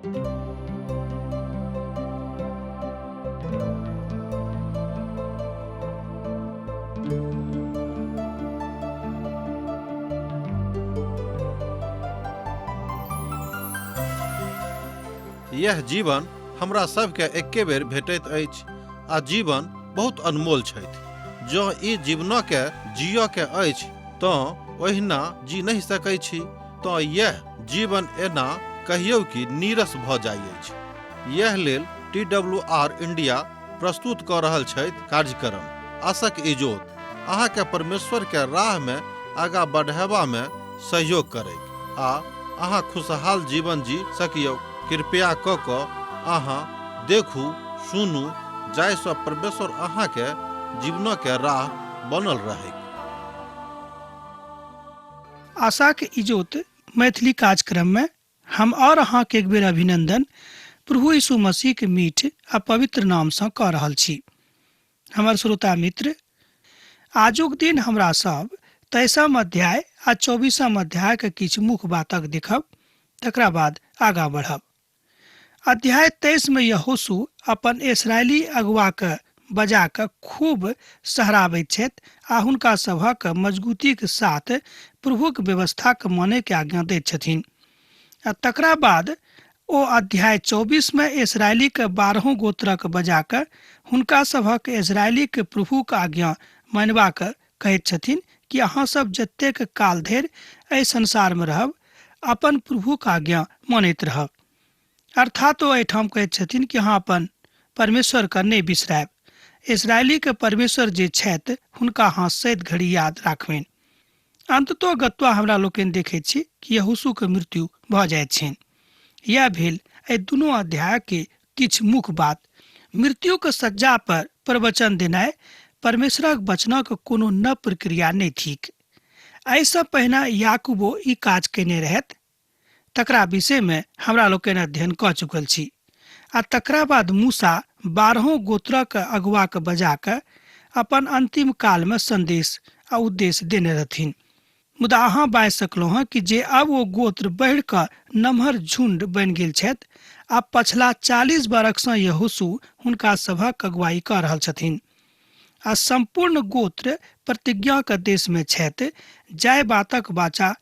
यह जीवन हमरा सबके एके बेर भेटैत अछि आ जीवन बहुत अनमोल छथि। जँ ई जीवनके जियऽ के अछि तँ ओहिना जी नहि सकै छी, तँ यैह जीवन एना कहियौ कि नीरस भऽ जाइ अछि। यैह लेल टी डब्ल्यू आर इंडिया प्रस्तुत कऽ रहल छथि कार्यक्रम आशक इजोत, अहाँके परमेश्वर के राह मे आगाँ बढ़ेबा मे सहयोग करैक आ अहाँ खुशहाल जीवन जी सकियौ। कृपया कऽ कऽ अहाँ देखू, सुनू, जाहि सँ परमेश्वर अहाँके जीवनके राह बनल रहैक। आशाक इजोत मैथिली कार्यक्रम में हम और अहाँ के एक बेर अभिनंदन प्रभु यीशु मसीह के मीठ आ पवित्र नाम से कऽ रहल छी। हमर श्रोता मित्र, आजुक दिन हमरा सब 23 अध्याय आ 24 अध्याय के किछु मुख्य बातक देखब, तकरा बाद आगाँ बढ़ब। अध्याय 23 में यहोशू अपन इसराइली अगुआ के बजा के खूब सहराबैत छथि आ हुनका सभक मजगूतीक साथ प्रभुक व्यवस्थाक मानै के आज्ञा दैत छथिन। आ तकरा बाद ओ अध्याय 24 में इसराइली के 12 गोत्रक बजा के हुनका सभक इसराइली के प्रभुक आज्ञा मानबाक कहैत छथिन कि अहाँ सब जतेक काल धरि एहि संसार में रहब अपन प्रभुक आज्ञा मानैत रहब। अर्थात ओ एहिठाम कहैत छथिन कि अहाँ अपन परमेश्वर के नहि बिसरायब। इसराइली के परमेश्वर जे छथि हुनका अहाँ सैत घड़ी याद राखबनि। अंततो गत्वा हमरा लोकनि देखैत छी कि यहोशू के मृत्यु भऽ जाइत छनि। यैह भेल एहि दुनू अध्याय के किछु मुख्य बात। मृत्यु के सज्जा पर प्रवचन देनाइ परमेश्वरक वचनक कोनो नव प्रक्रिया नहि थिक। एहिसँ पहिने याकूबो ई काज कयने रहथि, तकरा विषयमे हमरा लोकनि अध्ययन कऽ चुकल छी। आ तकरा बाद मूसा 12 गोत्रक अगुआके बजा कऽ अपन अंतिम कालमे संदेश आ उद्देश्य देने रहथिन। मुदा अहाँ बाजि सकलहुँ हँ कि जे आब ओ गोत्र बढ़ि कऽ नमहर झुण्ड बनि गेल छथि आ पछिला 40 बरखसँ यहोशू हुनका सभक अगुवाई कऽ रहल छथिन आ सम्पूर्ण गोत्र प्रतिज्ञाक देशमे छथि, जाहि बातक वाचा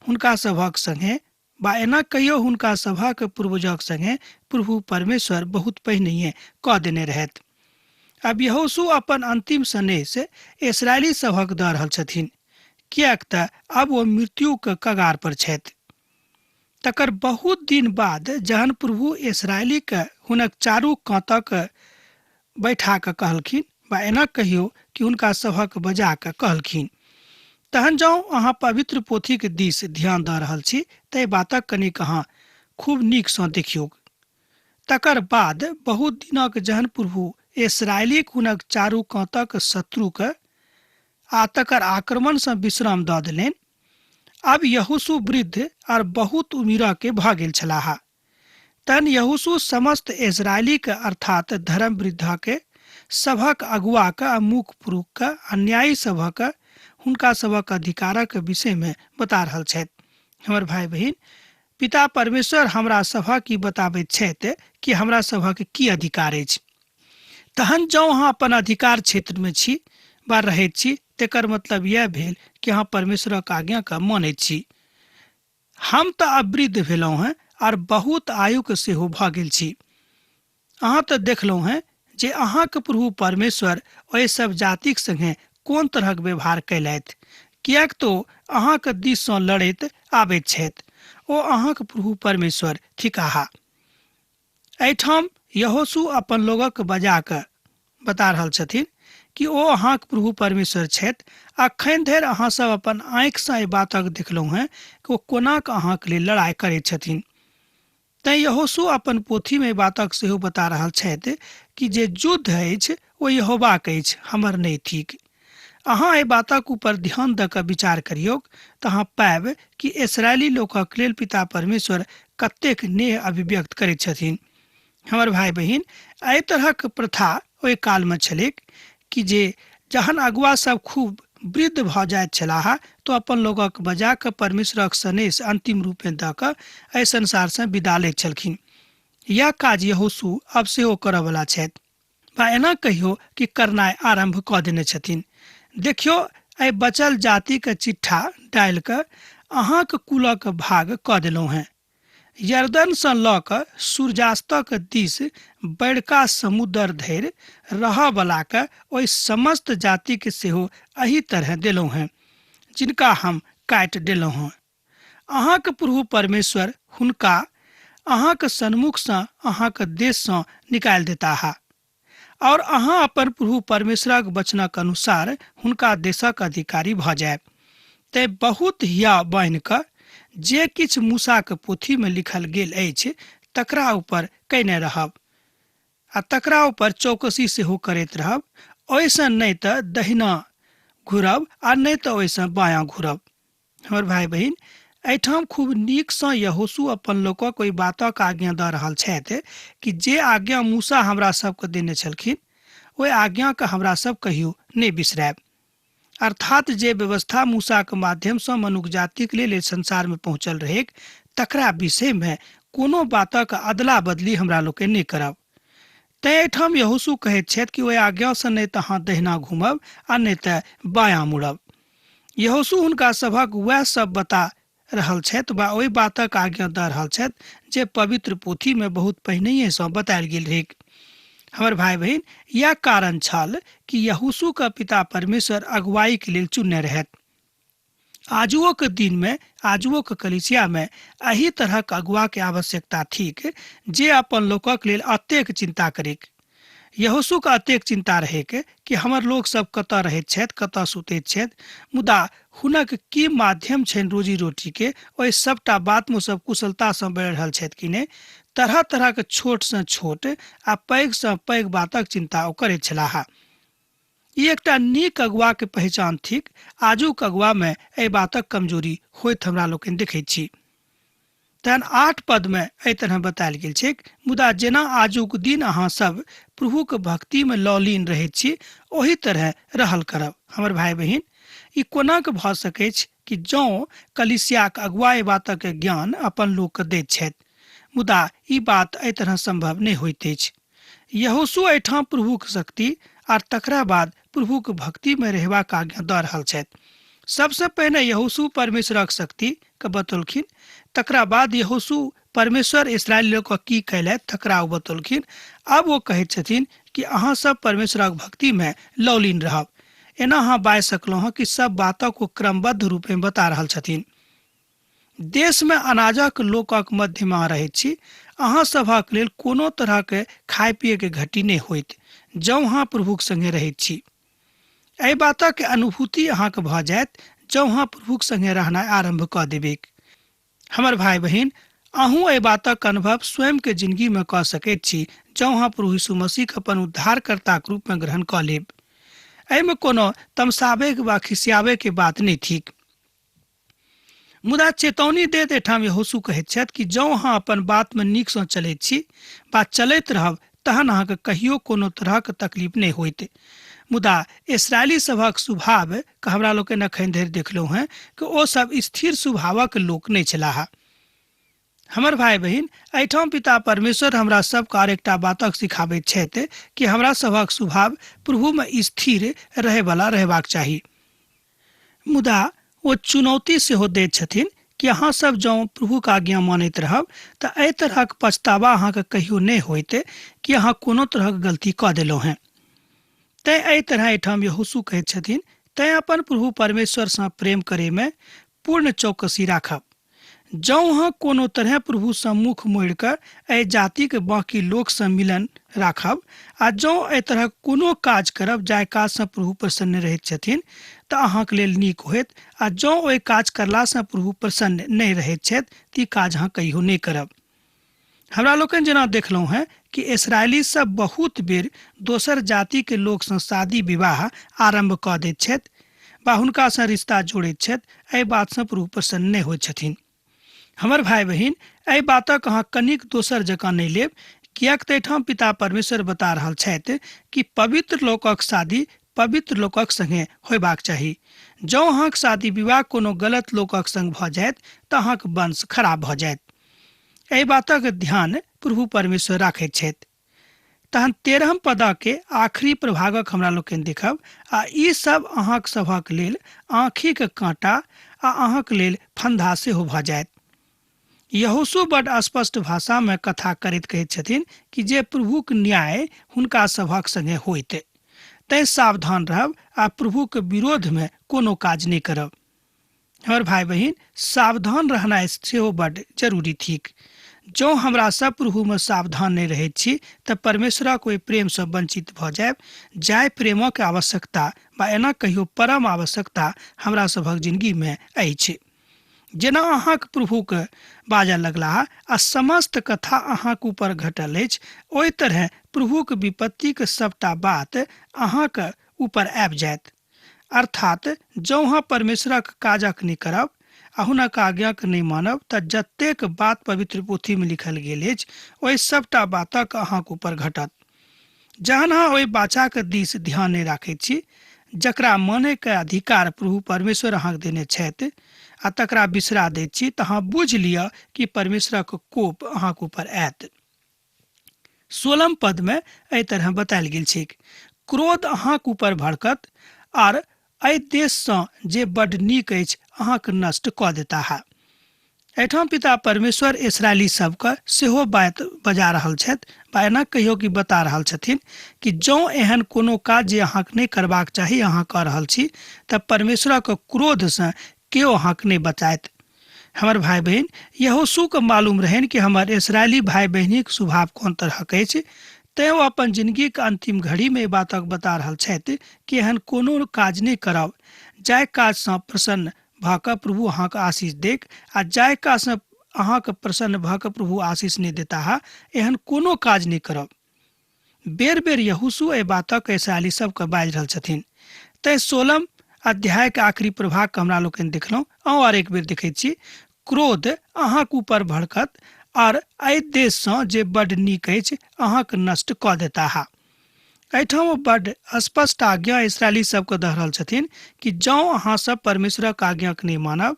हुनका सभक संगे बा एना कहियो हुनका सभक पूर्वजक संगे प्रभु परमेश्वर बहुत पहिनहिए कऽ देने रहथि। आब यहोशू अपन अंतिम सनेस इसराइली सभक दऽ रहल छथिन, किएक तऽ आब ओ मृत्युक कगार पर छथि। तकर बहुत दिन बाद जहन प्रभु इसराइलीक हुनक चारू कातक बैठा कऽ कहलखिन बा एना कहियो कि हुनका सभक बजा कऽ कहलखिन, तहन जँ अहाँ पवित्र पोथीक दिस ध्यान दऽ रहल छी तै बातक कनिक अहाँ खूब नीकसँ देखियौक। तकर बाद बहुत दिनक जहन प्रभु इसराइलीक हुनक चारू कातक शत्रुक आ तकर आक्रमणसँ विश्राम दऽ देलनि। आब यहोशू वृद्ध आर बहुत उमिरके भऽ गेल छलाह। तहन यहोशू समस्त इस्राएलीक अर्थात धर्म वृद्धके सभक अगुआक आ मुख्य पुरुषक आ न्यायी सभक हुनका सभक अधिकारक विषयमे बता रहल छथि। हमर भाई बहिन, पिता परमेश्वर हमरा सभक ई बताबैत छथि कि हमरा सभक की अधिकार अछि। तहन जँ अहाँ अपन अधिकार क्षेत्रमे छी वा रहैत छी तेकर मतलब यैह भेल कि अहाँ परमेश्वरक आज्ञाके मानैत छी। हम तऽ आब वृद्ध भेलहुँ हेँ आर बहुत आयुक सेहो भऽ गेल छी। अहाँ तऽ देखलहुँ हेँ जे अहाँक प्रभु परमेश्वर ओहि सब जातिक संगे कोन तरहक व्यवहार कयलथि, किएक तऽ ओ अहाँक दिस सँ लड़ैत आबैत छथि। ओ अहाँक प्रभु परमेश्वर थिकाह। एहिठाम यहोशू अपन लोगक बजा कऽ बता रहल छथिन कि ओ अहाँक प्रभु परमेश्वर छथि। अखन धरि अहाँ सब अपन आँखिसँ एहि बातक देखलहुँ हेँ कि ओ कोना कऽ अहाँक लेल लड़ाइ करैत छथिन। तैँ यहोशू अपन पोथीमे एहि बातक सेहो बता रहल छथि कि जे युद्ध अछि ओ यहोवाक अछि, हमर नहि थिक। अहाँ एहि बातक ऊपर ध्यान दऽ कऽ विचार करियौक तऽ अहाँ पायब कि इसराइली लोकक लेल पिता परमेश्वर कतेक नेह अभिव्यक्त करैत छथिन। हमर भाई बहिन, एहि तरहक प्रथा ओहि कालमे छलैक कि जे जहन अगुआ सब खूब वृद्ध भऽ जाइत छलाह तऽ अपन लोकक बजा कऽ परमेश्वरक सनेस अंतिम रूपमे दऽ कऽ एहि संसारसँ विदा लैत छलखिन। यह काज यहोशू अब सेहो करऽवला छथि, वा एना कहियो कि करनाइ आरम्भ कऽ देने छथिन। देखियौ, एहि बचल जातिके चिट्ठा डालि कऽ अहाँक कुलक भाग कऽ देलहुँ हेँ। यरदनसँ लऽ कऽ सूर्यास्तक दिस बड़का समुद्र धरि रहऽवलाके ओहि समस्त जातिके सेहो एही तरह देलहुँ हेँ जिनका हम काटि देलहुँ हेँ। अहाँक प्रभु परमेश्वर हुनका अहाँक सन्मुखसँ अहाँक देशसँ निकालि देताह और अहाँ अपन प्रभु परमेश्वरक वचनक अनुसार हुनका देशक अधिकारी भऽ जायब। तेँ बहुत हिया बान्हि कऽ जे किछु मूसाक पोथीमे लिखल गेल अछि तकरा ऊपर कयने रहब आ तकरा ऊपर चौकसी सेहो करैत रहब। ओहिसँ नहि तऽ दहिना घुरब आ नहि तऽ ओहिसँ बायाँ घुरब। हमर भाय बहिन, एहिठाम खूब नीकसँ यहोशू अपन लोकक ओहि बातक आज्ञा दऽ रहल छथि कि जे आज्ञा मूसा हमरा सबके देने छलखिन ओहि आज्ञाके हमरा सब कहियो नहि बिसरायब। अर्थात जे व्यवस्था मूसाक माध्यमसँ मनुख जातिक लेल एहि संसारमे पहुँचल रहैक तकरा विषयमे कोनो बातक अदला बदली हमरा लोकनि नहि करब। तेँ एहिठाम यहोशू कहैत छथि कि ओहि आज्ञासँ नहि तऽ अहाँ दहिना घूमब आ नहि तऽ बायाँ मुड़ब। यहोशू हुनका सभक वएह सब बता रहल छथि वा ओहि बातक आज्ञा दऽ रहल छथि जे पवित्र पोथीमे बहुत पहिनहिएसँ बतायल गेल रहैक। हमर भाय बहिन, इएह कारण छल कि यहोशूके पिता परमेश्वर अगुवाईके लेल चुनने रहथि। आजुओके दिनमे, आजुओके कलीसियामे एहि तरहक अगुवाके आवश्यकता थिक जे अपन लोकक लेल अतेक चिन्ता करैक। यहोशूके अतेक चिन्ता रहैक कि हमर लोक सब कतऽ रहैत छथि, कतऽ सुतैत छथि, मुदा हुनक की माध्यम छनि रोजी रोटीके, ओहि सबटा बातमे सब कुशलतासँ बढ़ि रहल छथि कि नहि, तरह तरहक छोटसँ छोट आ पैघसँ पैघ बातक चिन्ता ओ करैत छलाह। ई एकटा नीक अगुआके पहिचान थिक। आजुक अगुआमे एहि बातक कमजोरी होइत हमरा लोकनि देखैत छी। तहन 8 पदमे एहि तरह बतायल गेल छैक, मुदा जेना आजुक दिन अहाँ सब प्रभुक भक्तिमे लौलीन रहैत छी ओही तरह रहल करब। हमर भाय बहिन, ई कोना के भऽ सकैछ कि जँ कलीसियाक अगुआ एहि बातक ज्ञान अपन लोकके दैत छथि, मुदा ई बात एहि तरह संभव नहि होइत अछि। यहोशू एहिठाम प्रभुक शक्ति आर तकरा बाद प्रभुक भक्तिमे रहबाक आज्ञा दऽ रहल छथि। सबसँ पहिने यहोशू परमेश्वरक शक्ति के बतौलखिन, तकरा बाद यहोशू परमेश्वर इसराइल लोकक की कयलथि तकरा ओ बतौलखिन। आब ओ कहैत छथिन कि अहाँ सब परमेश्वरक भक्तिमे लौलीन रहब। एना अहाँ बाजि सकलहुँ हँ कि सब बातक ओ क्रमबद्ध रूपमे बता रहल छथिन। देशमे अनाजक लोकक मध्यमे अहाँ रहैत छी, अहाँ सभक लेल कोनो तरहक खाय पियके घटी नहि होइत जँ अहाँ प्रभुक संगे रहैत छी। एहि बातक अनुभूति अहाँके भऽ जायत जँ अहाँ प्रभुक संगे रहनाइ आरम्भ कऽ देबैक। हमर भाय बहिन, अहूँ एहि बातक अनुभव स्वयंके जिंदगीमे कऽ सकैत छी जँ अहाँ प्रभु यीशु मसीहके अपन उद्धारकर्ताक रूपमे ग्रहण कऽ लेब। एहिमे कोनो तमसाबैके वा खिसियाबैके बात नहि थिक। मुदा चेतौनी दैत एहिठाम यहोशू कहैत छथि कि जँ अहाँ अपन बातमे नीकसँ चलैत छी वा चलैत रहब तहन अहाँके कहियो कोनो तरहक तकलीफ नहि होइत। मुदा इसराइली सभक स्वभाव के हमरा लोकनि एखन धरि देखलहुँ हेँ कि ओ सब स्थिर स्वभावक लोक नहि छलाह। हमर भाय बहिन, एहिठाम पिता परमेश्वर हमरा सबके आर एकटा बातक सिखाबैत छथि कि हमरा सभक स्वभाव प्रभुमे स्थिर रहैवला रहबाक चाही। मुदा ओ चुनौती सेहो दैत छथिन कि अहाँ सब जँ प्रभुक आज्ञा मानैत रहब तऽ एहि तरहक पछतावा अहाँके कहियो नहि होइत कि अहाँ कोनो तरहक गलती कऽ देलहुँ हेँ। तैँ एहि तरह एहिठाम यहोशू कहैत छथिन, तैँ अपन प्रभु परमेश्वरसँ प्रेम करैमे पूर्ण चौकसी राखब। जँ अहाँ कोनो तरहे प्रभुसँ मुख मोड़ि कऽ एहि जातिक बाँकी लोकसँ मिलन राखब आ जँ एहि तरहक कोनो काज करब जाहि काजसँ प्रभु प्रसन्न रहैत छथिन तऽ अहाँक लेल नीक होयत, आ जँ ओहि काज करलासँ प्रभु प्रसन्न नहि रहैत छथि तऽ ई काज अहाँ कहियो नहि करब। हमरा लोकनि जेना देखलहुँ हेँ कि इसराइली सब बहुत बेर दोसर जातिके लोकसँ शादी विवाह आरम्भ कऽ दैत छथि वा हुनकासँ रिश्ता जोड़ैत छथि, एहि बातसँ प्रभु प्रसन्न नहि होइत छथिन। हमर भाय बहिन, एहि बातक अहाँ कनिक दोसर जकाँ नहि लेब, किएक तऽ एहिठाम पिता परमेश्वर बता रहल छथि कि पवित्र लोकक शादी पवित्र लोकक संगे होयबाक चाही। जँ अहाँक शादी विवाह कोनो गलत लोकक संग भऽ जायत तऽ अहाँक वंश खराब भऽ जायत। एहि बातक ध्यान प्रभु परमेश्वर राखैत छथि। तहन 13 पदके आखिरी प्रभागक हमरा लोकनि देखब, आ ई सब अहाँक सभक लेल आँखिक काँटा आ अहाँक लेल फन्दा सेहो भऽ जायत। यहोशू बड स्पष्ट भाषामे कथा करैत कहैत छथिन कि जे प्रभुक न्याय हुनका सभक संगे होइत, तैं सावधान रहब आ प्रभुक विरोधमे कोनो काज नहि करब। हमर भाई बहिन, सावधान रहनाइ सेहो बड जरूरी थिक। जँ हमरा सब प्रभुमे सावधान नहि रहैत छी तऽ परमेश्वरक ओहि प्रेमसँ वंचित भऽ जायब, जाहि प्रेमक आवश्यकता वा एना कहियो परम आवश्यकता हमरा सभक जिंदगीमे अछि। जेना अहाँक प्रभुक बाजऽ लगलाह आ समस्त कथा अहाँक ऊपर घटल अछि, ओहि तरहे प्रभुक विपत्तिक सबटा बात अहाँक ऊपर आबि जायत। अर्थात जँ अहाँ परमेश्वरक काजक नहि करब आ हुनक आज्ञाक नहि मानब तऽ जतेक बात पवित्र पोथीमे लिखल गेल अछि ओहि सबटा बातक अहाँक ऊपर घटत। जहन अहाँ ओहि बाचाक दिस ध्यान नहि राखैत छी जकरा मानैके अधिकार प्रभु परमेश्वर अहाँके देने छथि आ तकरा बिसरा दैत छी, तऽ अहाँ बुझि लिअ कि परमेश्वरक कोप अहाँक ऊपर आयत। 16 पदमे एहि तरह बतायल गेल छैक, क्रोध अहाँक ऊपर भड़कत आर एहि देशसँ जे बड नीक अछि अहाँक नष्ट कऽ देताह। एहिठाम पिता परमेश्वर इसराइली सबके सेहो बात बजा रहल छथि वा एना कहियो कि बता रहल छथिन कि जँ एहन कोनो काज जे अहाँके नहि करबाक चाही अहाँ कऽ रहल छी तऽ परमेश्वरक क्रोधसँ केओ अहाँके नहि बचायत। हमर भाई बहिन, यहोशूके मालूम रहनि कि हमर इसराइली भाई बहिनीक स्वभाव कोन तरहक अछि, तैं ओ अपन जिंदगीक अंतिम घड़ीमे ई बातक बता रहल छथि कि एहन कोनो काज नहि करब जाहि काजसँ प्रसन्न भऽ कऽ प्रभु अहाँके आशीष देक आ जाहि काजसँ अहाँके प्रसन्न भऽ कऽ प्रभु आशीष नहि देताह, एहन कोनो काज नहि करब। बेर बेर यहोशू एहि बातक इसराइली सबके बाजि रहल छथिन। तैं 16 अध्यायके आखिरी प्रभागके हमरा लोकनि देखलहुँ। अहूँ आर एक बेर देखैत छी, क्रोध अहाँक ऊपर भड़कत आर एहि देशसँ जे बड नीक अछि अहाँक नष्ट कऽ देताह। एहिठाम ओ बड स्पष्ट आज्ञा इसराइली सबके दऽ रहल छथिन कि जँ अहाँ सब परमेश्वरक आज्ञाके नहि मानब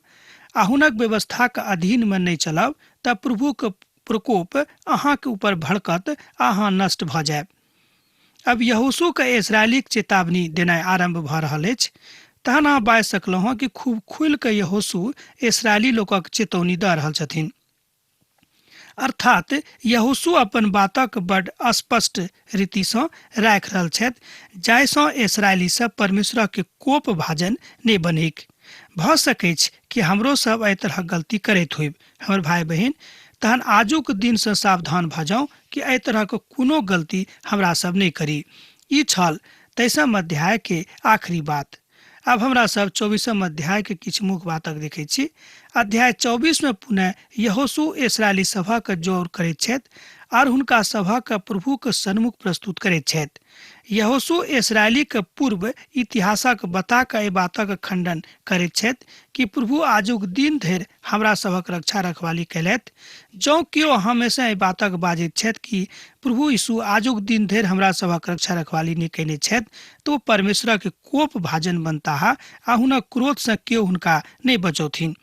आ हुनक व्यवस्थाक अधीनमे नहि चलब तऽ प्रभुक प्रकोप अहाँके ऊपर भड़कत आ अहाँ नष्ट भऽ जायब। अब यहोशूके इसराइलीक चेतावनी देनाइ आरम्भ भऽ रहल अछि। तहन अहाँ बाजि सकलहुँ हँ कि खूब खुलि कऽ यहोशू इसराइली लोकक चेतौनी दऽ रहल छथिन। अर्थात यहोशू अपन बातक बड स्पष्ट रीतिसँ राखि रहल छथि जाहिसँ इसराइली सब परमेश्वरक कोप भाजन नहि बनैक। भऽ सकैछ कि हमरो सब एहि तरहक गलती करैत होइब। हमर भाई बहिन, तहन आजुक दिनसँ सावधान भऽ जाउ कि एहि तरहक कोनो गलती हमरा सब नहि करी। ई छल 23 अध्याय के आखिरी बात। अब हमरा सब 24 अध्याय के किछु मुख्य बातक देखै छी। अध्याय 24 में पुनः यहोशू इसराइली सभा के जोर करैत छथि आर हुनका सभा के प्रभु के सन्मुख प्रस्तुत करैत छथि। यहोशू इसराइली के पूर्व इतिहासक बता के एहि बातक खंडन करैत छथि कि प्रभु आजुक दिन धरि हमरा सभक रक्षा रखवाली कयलथि। जँ केओ हमेशा एहि बातक बाजैत छथि कि प्रभु यीशु आजुक दिन धरि हमरा सभक रक्षा रखवाली नहि कयने छथि तऽ ओ परमेश्वरक कोप भाजन बनताह आ हुनक क्रोधसँ केओ हुनका नहि बचौथिन।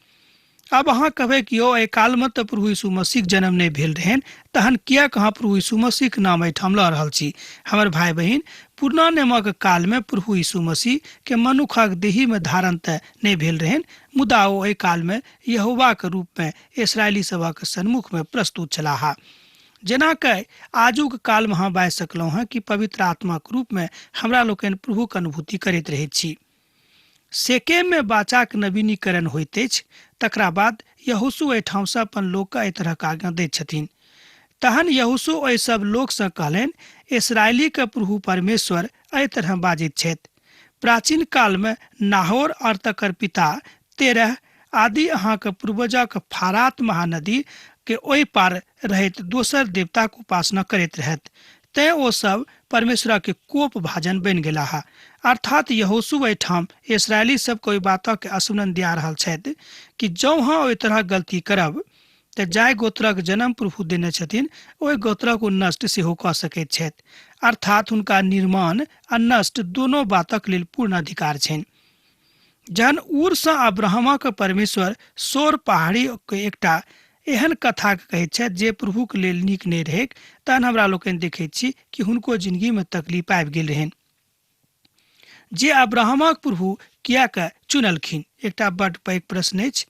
अब अहाँ कहबै कि यौ एहि कालमे तऽ प्रभु यीशु मसीहक जन्म नहि भेल रहनि, तहन किएक अहाँ प्रभु यीशु मसीहक नाम एहिठाम लऽ रहल छी? हमर भाई बहिन, पुरना नियमक कालमे प्रभु यीशु मसीह के मनुखक देहीमे धारण तऽ नहि भेल रहनि, मुदा ओ एहि कालमे यहोवाक रूपमे इसराइली सभक सन्मुखमे प्रस्तुत छलाह। जेना कि आजुक कालमे अहाँ बाजि सकलहुँ हँ कि पवित्र आत्माक रूपमे हमरा लोकनि प्रभुक अनुभूति करैत रहैत छी। सेकेममे बाचाक नवीनीकरण होइत अछि, तकरा बाद यहोशू एहिठामसँ अपन लोकके एहि तरहक आज्ञा दैत छथिन। तहन यहोशू ओहि सब लोकसँ कहलनि, इसराइलीके प्रभु परमेश्वर एहि तरह बाजैत छथि, प्राचीन कालमे नाहोर और तकर पिता तेरह आदि अहाँके पूर्वजक फारात महानदी के ओहि पार रहैत दोसर देवताक उपासना करैत रहैत, तैं ओ सब परमेश्वरक कोप भाजन बनि गेलाह। अर्थात यहोशू एहिठाम इसराइली सबके ओहि बातक स्मरण दिया रहल छथि कि जँ अहाँ ओहि तरहक गलती करब तऽ जाहि गोत्रक जन्म प्रभु देने छथिन ओहि गोत्रक ओ नष्ट सेहो कऽ सकैत छथि। अर्थात हुनका निर्माण आ नष्ट दोनो बातक लेल पूर्ण अधिकार छनि। जहन ऊरसँ अब्राहमक परमेश्वर सोर पहाड़ी के एकटा एहन कथाके कहैत छथि जे प्रभुके लेल नीक नहि रहैक, तहन हमरा लोकनि देखैत छी कि हुनको जिंदगीमे तकलीफ आबि गेल रहनि। जे अब्राहमक प्रभु किएक चुनलखिन, एकटा बड्ड पैघ प्रश्न अछि।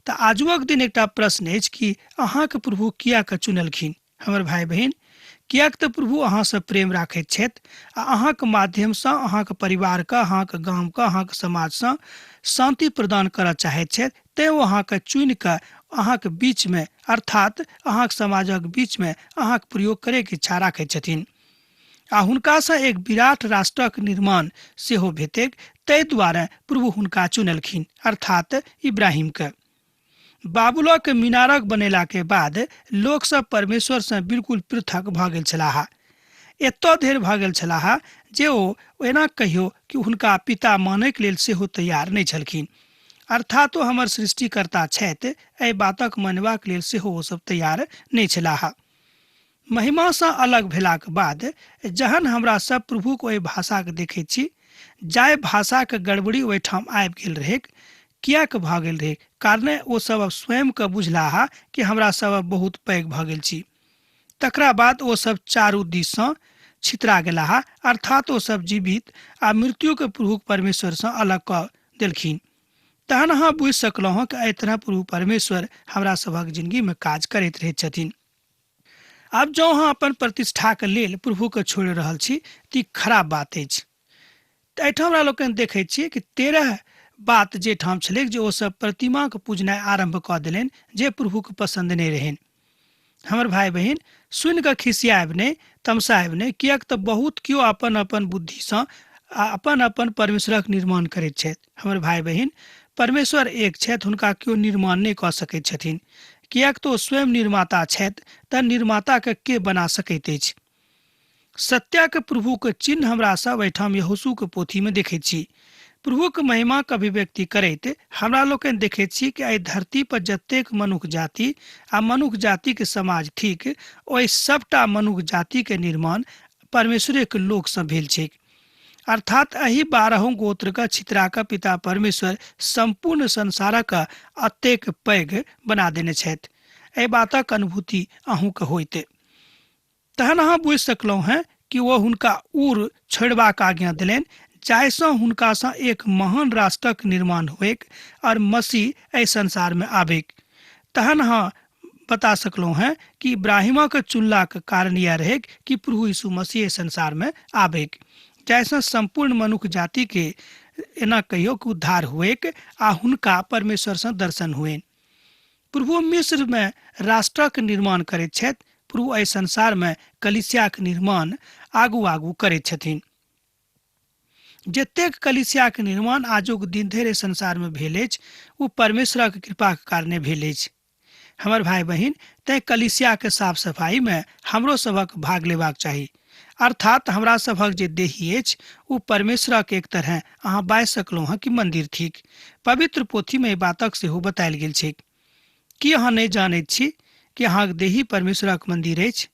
तऽ आजुक दिन एकटा प्रश्न अछि कि अहाँके प्रभु किएक चुनलखिन। हमर भाई बहिन, किएक तऽ प्रभु अहाँसँ प्रेम राखैत छथि आ अहाँके माध्यमसँ अहाँके परिवारके, अहाँके गामके, अहाँके समाजसँ शान्ति प्रदान करऽ चाहैत छथि। तेँ ओ अहाँके चुनि कऽ अहाँके बीचमे, अर्थात अहाँके समाजक बीचमे अहाँके प्रयोग करैके इच्छा राखैत छथिन आ हुनकासँ एक विराट राष्ट्रक निर्माण सेहो भेतैक। ताहि दुआरे प्रभु हुनका चुनलखिन, अर्थात इब्राहिमके। बाबुलक मीनारक बनेलाके बाद लोकसभ परमेश्वरसँ बिल्कुल पृथक भऽ गेल छलाह। एतऽ धरि भऽ गेल छलाह जे ओ एना कहियो कि हुनका पिता मानैके लेल सेहो तैयार नहि छलखिन। अर्थात ओ हमर सृष्टिकर्ता छथि, एहि बातक मानबाक लेल सेहो ओसभ तैयार नहि छलाह। महिमासँ अलग भेलाक बाद जहन हमरा सब प्रभुक ओहि भाषाके देखैत छी, जाहि भाषाके गड़बड़ी ओहिठाम आबि गेल रहैक, किएक भऽ गेल रहै? कारणे ओ सब अब स्वयंके बुझलाह कि हमरा सब अब बहुत पैघ भऽ गेल छी। तकरा बाद ओ सब चारू दिससँ छितरा गेलाह, अर्थात ओ सब जीवित आ मृत्युके प्रभुक परमेश्वरसँ अलग कऽ देलखिन। तहन अहाँ बुझि सकलहुँ हँ कि एहि तरह प्रभु परमेश्वर हमरा सभक जिंदगीमे काज करैत रहैत छथिन। आब जँ अहाँ अपन प्रतिष्ठाके लेल प्रभुके छोड़ि रहल छी तऽ ई खराब बात अछि। तऽ एहिठाम हमरा लोकनि देखैत छियै कि 13 बात जे ठाम छलैक जे ओ सब प्रतिमाके पूजनाइ आरम्भ कऽ देलनि जे प्रभुके पसन्द नहि रहनि। हमर भाई बहिन, सुनि कऽ खिसियाएब नहि, तमसाएब नहि, किएक तऽ बहुत केओ अपन अपन बुद्धिसँ आ अपन अपन परमेश्वरक निर्माण करैत छथि। हमर भाई बहिन, परमेश्वर एक छथि, हुनका केओ निर्माण नहि कऽ सकैत छथिन, किएक तऽ ओ स्वयं निर्माता छथि, तऽ निर्माताके के बना सकैत अछि? सत्याके प्रभुके चिन्ह हमरा सब एहिठाम यहोशूके पोथीमे देखैत छी। प्रभुके महिमाके अभिव्यक्ति करैत हमरा लोकनि देखैत छी कि एहि धरती पर जतेक मनुख जाति आ मनुख जातिके समाज थिक, ओहि सबटा मनुख जातिके निर्माण परमेश्वरेके लोकसँ भेल छैक। अर्थात एहि 12 गोत्रके छितराके पिता परमेश्वर सम्पूर्ण संसारक अतेक पैघ बना देने छथि। एहि बातक अनुभूति अहूँके होइत। तहन अहाँ बुझि सकलहुँ हेँ कि ओ हुनका ऊर छोड़बाक आज्ञा देलनि, जाहिसँ हुनकासँ एक महान राष्ट्रक निर्माण होइक और मसीह एहि संसारमे आबैक। तहन अहाँ बता सकलहुँ हेँ कि इब्राहिमक चुनलाक कारण यह रहैक कि प्रभु यीशु मसीह एहि संसारमे आबैक, जाहिसँ सम्पूर्ण मनुख जातिके एना कहियो कि उद्धार हुएक आ हुनका परमेश्वरसँ दर्शन हुए। प्रभु मिस्रमे राष्ट्रक निर्माण करैत छथि, प्रभु एहि संसारमे कलीसियाक निर्माण आगू आगू करैत छथिन। जतेक कलीसियाक निर्माण आजुक दिन धरि एहि संसारमे भेल अछि, ओ परमेश्वरक कृपाक कारणे भेल अछि। हमर भाई बहिन, तैं कलीसियाके साफ सफाईमे हमरो सभक भाग लेबाक चाही। अर्थात हमरा सभक जे देही अछि ओ परमेश्वरक एक तरह अहाँ बाजि सकलहुँ हँ कि मंदिर थिक। पवित्र पोथीमे एहि बातक सेहो बतायल गेल छैक। की अहाँ नहि जानैत छी कि अहाँक देही परमेश्वरक मंदिर अछि?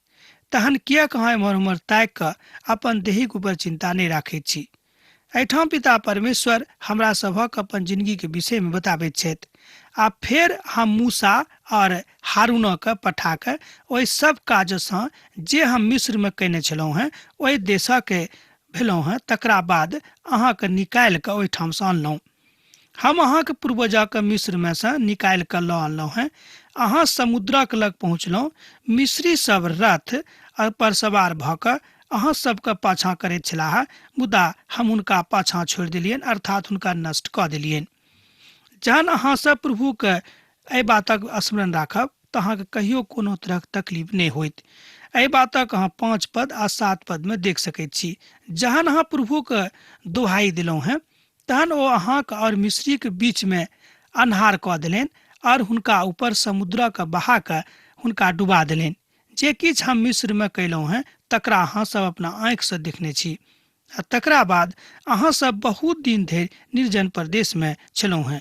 तहन किएक अहाँ एम्हर ओम्हर ताकि कऽ अपन देहीक ऊपर चिंता नहि राखैत छी? एहिठाम पिता परमेश्वर हमरा सभक अपन जिंदगीके विषयमे बताबैत छथि। आ फेर हम मूसा और हारूनके पठा कऽ ओहि सब काजसँ जे हम मिस्रमे कयने छलहुँ हेँ ओहि देशके भेलहुँ हेँ, तकरा बाद अहाँके निकालि कऽ ओहिठामसँ अनलहुँ। हम अहाँके पूर्वजके मिस्रमे सँ निकालि कऽ लऽ अनलहुँ हेँ। अहाँ समुद्रक लग पहुँचलहुँ, मिस्री सब रथ पर सवार भऽ कऽ अहाँ सबके पाछाँ करैत छलाह, मुदा हम हुनका पाछाँ छोड़ि देलियनि, अर्थात हुनका नष्ट कऽ देलियनि। जहन अहाँ सब प्रभुके एहि बातक स्मरण राखब तऽ अहाँके कहियो कोनो तरहक तकलीफ नहि होइत। एहि बातक अहाँ 5 पद आ 7 पदमे देख सकैत छी। जहन अहाँ प्रभुके दोहाई देलहुँ हेँ, तहन ओ अहाँक और मिस्रीके बीचमे अन्हार कऽ देलनि और हुनका ऊपर समुद्रक बहा कऽ हुनका डुबा देलनि। जे किछु हम मिस्रमे कयलहुँ हेँ तकरा अहाँ सब अपना आँखिसँ देखने छी। आ तकरा बाद अहाँ सब बहुत दिन धरि निर्जन प्रदेशमे छलहुँ हेँ।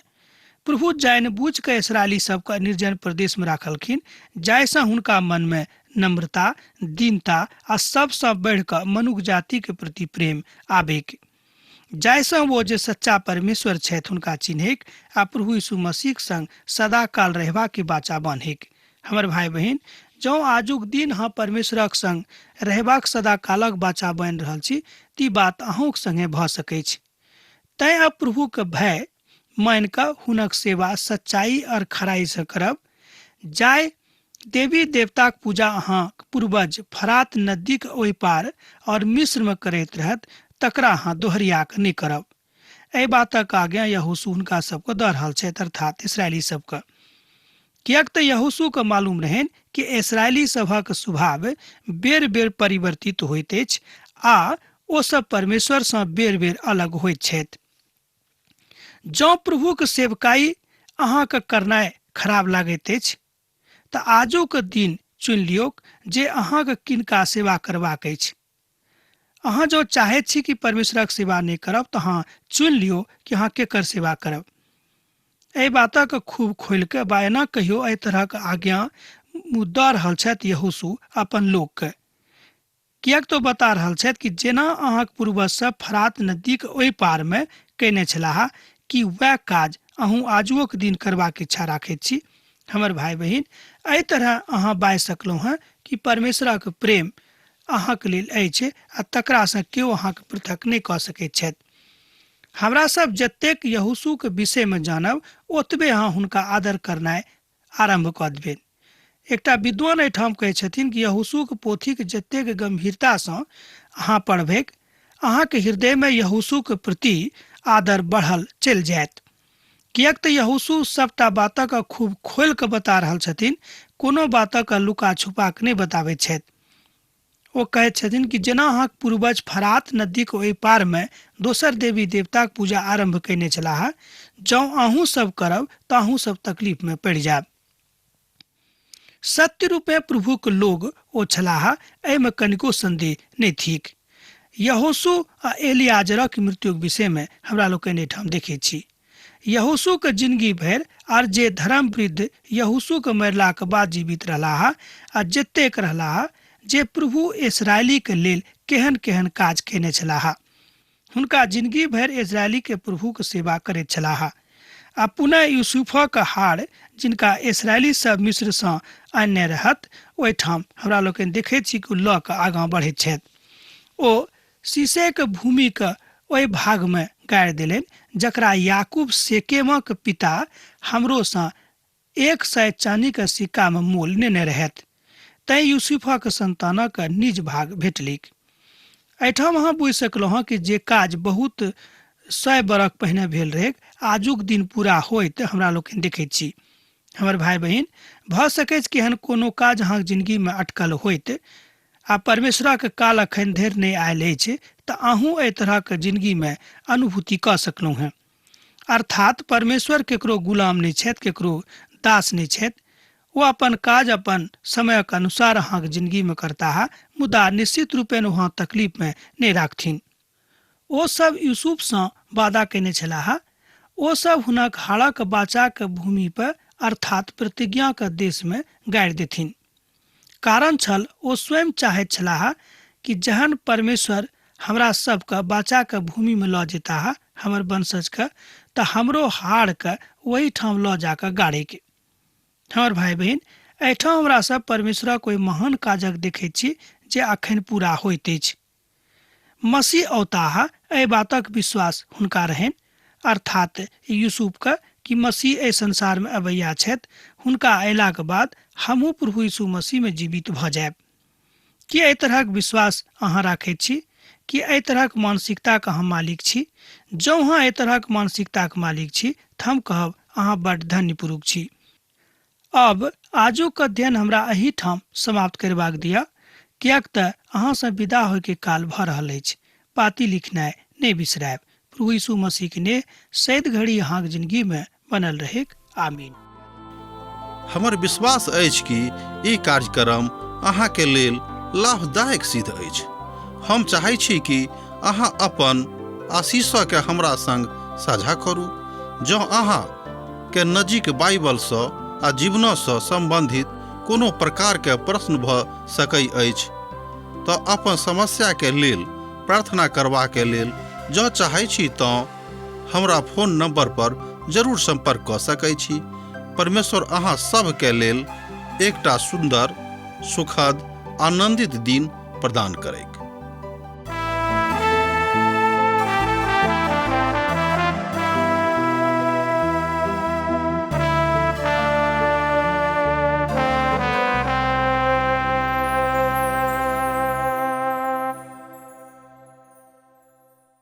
प्रभु जानि बुझि कऽ इसराइली सबके निर्जन प्रदेशमे राखलखिन, जाहिसँ हुनका मनमे नम्रता, दीनता आ सबसँ बढ़ि कऽ मनुख जातिके प्रति प्रेम आबैक, जाहिसँ ओ जे सच्चा परमेश्वर छथि हुनका चिन्हैक आ प्रभु यीशु मसीहक संग सदाकाल रहबाके वाचा बान्हैक। हमर भाय बहिन, जँ आजुक दिन अहाँ परमेश्वरक संग रहबाक सदाकालक बाचा बनि रहल छी ती बात अहूँक संगे भऽ सकैछ। तैँ आब प्रभुके भय मानि कऽ हुनक सेवा सच्चाई और खराइसँ करब। जाय देवी देवताक पूजा अहाँक पूर्वज फरात नदीक ओहि पार और मिस्रमे करैत रहत तकरा अहाँ दोहरिया कऽ नहि करब। एहि बातक आज्ञा यहोशू हुनका सबके दऽ रहल छथि, अर्थात इसराइली सबके। किएक तऽ यहोशूके मालूम रहनि कि इसराइली सभक स्वभाव बेर बेर परिवर्तित होइत अछि आ ओ सब परमेश्वरसँ बेर बेर अलग होइत छथि। जँ प्रभुक सेवकाई अहाँके करनाइ खराब लागैत अछि तऽ आजुक दिन चुनि लियौक जे अहाँके किनका सेवा करबाक अछि। अहाँ जँ चाहैत छी कि परमेश्वरक सेवा नहि करब तऽ अहाँ चुनि लियौ कि अहाँ केकर सेवा करब। एहि बातक खूब खोलि कऽ बा एना कहियौ, एहि तरहक आज्ञा दऽ रहल छथि यहोशू अपन लोकके। किएक तऽ ओ बता रहल छथि कि जेना अहाँक पूर्वज सब फरात नदीक ओहि पारमे कयने छलाह कि वएह काज अहूँ आजुओक दिन करबाक इच्छा राखैत छी। हमर भाय बहिन, एहि तरह अहाँ बाजि सकलहुँ हँ कि परमेश्वरक प्रेम अहाँक लेल अछि आ तकरासँ केओ अहाँके पृथक नहि कऽ सकैत छथि। हमरा सब जतेक यहोशूके विषयमे जानब ओतबे अहाँ हुनका आदर करनाइ आरम्भ कऽ देबनि। एकटा विद्वान एहिठाम कहै छथिन कि यहोशूक पोथीक जतेक गंभीरतासँ अहाँ पढ़बैक अहाँके हृदयमे यहोशूक प्रति आदर बढ़ल चलि जायत। किएक तऽ यहोशू सबटा बातक खूब खोलि कऽ बता रहल छथिन, कोनो बातक लुका छुपा कऽ नहि बताबैत छथि। ओ कहैत छथिन कि जेना अहाँक पूर्वज फरात नदीक ओहि पारमे दोसर देवी देवताक पूजा आरम्भ कयने छलाह, जँ अहूँ सब करब तऽ अहूँ सब तकलीफमे पड़ि जायब। सत्य रूपे प्रभुक लोग ओ छलाह, एहिमे कनिको संदेह नहि थिक। यहोशू आ एलियाजरक मृत्युक विषयमे हमरा लोकनि एहिठाम देखैत छी। यहोशूक जिनगी भरि आर जे धर्म वृद्ध यहोशूक मरलाक बाद जीवित रहलाह आ जतेक रहलाह, जे प्रभु इसराइलीक लेल केहन केहन काज कयने छलाह, हुनका जिनगी भरि इजरायलीके प्रभुक सेवा करैत छलाह। आ पुनः यूसुफक हाड़, जिनका इसराइली सब मिस्रसँ आनने रहत, ओहिठाम हमरा लोकनि देखैत छी कि ओ लऽ कऽ आगाँ बढ़ैत छथि। ओ शीशेक भूमिक ओहि भागमे गाड़ि देलनि जकरा याकूब शेकेमक पिता हमरोसँ 100 चानीक सिक्कामे मोल नेने रहथि। तैँ यूसुफक सन्तानक निज भाग भेटलैक। एहिठाम अहाँ बुझि सकलहुँ हँ कि जे काज बहुत 100 बरख पहिने भेल रहैक, आजुक दिन पूरा होइत हमरा लोकनि देखैत छी। हमर भाय बहिन, भऽ सकैछ कि एहन कोनो काज अहाँक जिनगीमे अटकल होइत आ परमेश्वरक काल अखन धरि नहि आयल अछि, तऽ अहूँ एहि तरहक जिनगीमे अनुभूति कऽ सकलहुँ हेँ। अर्थात परमेश्वर केकरो गुलाम नहि छथि, केकरो दास नहि छथि। ओ अपन काज अपन समयक अनुसार अहाँक जिनगीमे करताह, मुदा निश्चित रूपेण ओ अहाँ तकलीफमे नहि राखथिन। ओ सब यूसुफसँ वादा कयने छलाह। ओ सब हुनक हाड़क बाचाक भूमि पर अर्थात प्रतिज्ञाक देशमे गाड़ि देथिन। कारण छल ओ स्वयं चाहैत छलाह कि जहन परमेश्वर हमरा सबके बाचाके भूमिमे लऽ जेताह हमर वंशजके, तऽ हमरो हाड़के ओहिठाम लऽ जाकऽ गाड़ैके। हमर भाय बहिन, एहिठाम हमरा सब परमेश्वरक ओहि महान काजक देखैत छी जे अखन पूरा होइत अछि। मसीह औताह एहि बातक विश्वास हुनका रहनि, अर्थात यूसुफके, कि मसीह एहि संसारमे अबैया छथि, हुनका अयलाक बाद हमहूँ प्रभु यीशु मसीहमे जीवित भऽ जायब। की एहि तरहक विश्वास अहाँ राखैत छी? की एहि तरहक मानसिकताक अहाँ मालिक छी? जँ अहाँ एहि तरहक मानसिकताक मालिक छी तऽ हम कहब अहाँ बड्ड धन्य पुरुष छी। अब आजुक अध्ययन हमरा एहिठाम समाप्त करबाक दिअ, किएक तऽ अहाँसँ विदा होइके काल भऽ रहल अछि। पाती लिखनाइ नहि बिसरायब। प्रभु यीशु मसीहके नेह सैद घड़ी अहाँक जिनगीमे बनल रहेक। आमीन। हमर विश्वास अछि कि ई कार्यक्रम अहाँके लेल लाभदायक सिद्ध अछि। हम चाहै छी कि अहाँ अपन आशीषके हमरा संग साझा करू। जँ अहाँ के नजीक बाइबलसँ आ जीवनसँ सम्बन्धित कोनो प्रकारके प्रश्न भऽ सकै अछि तऽ अपन समस्याके लेल प्रार्थना करबाके लेल जँ चाहै छी तँ हमरा फोन नंबर पर जरूर संपर्क कऽ सकै छी। परमेश्वर अहाँ सभके लेल एकटा सुन्दर, सुखद, आनन्दित दिन प्रदान करैक।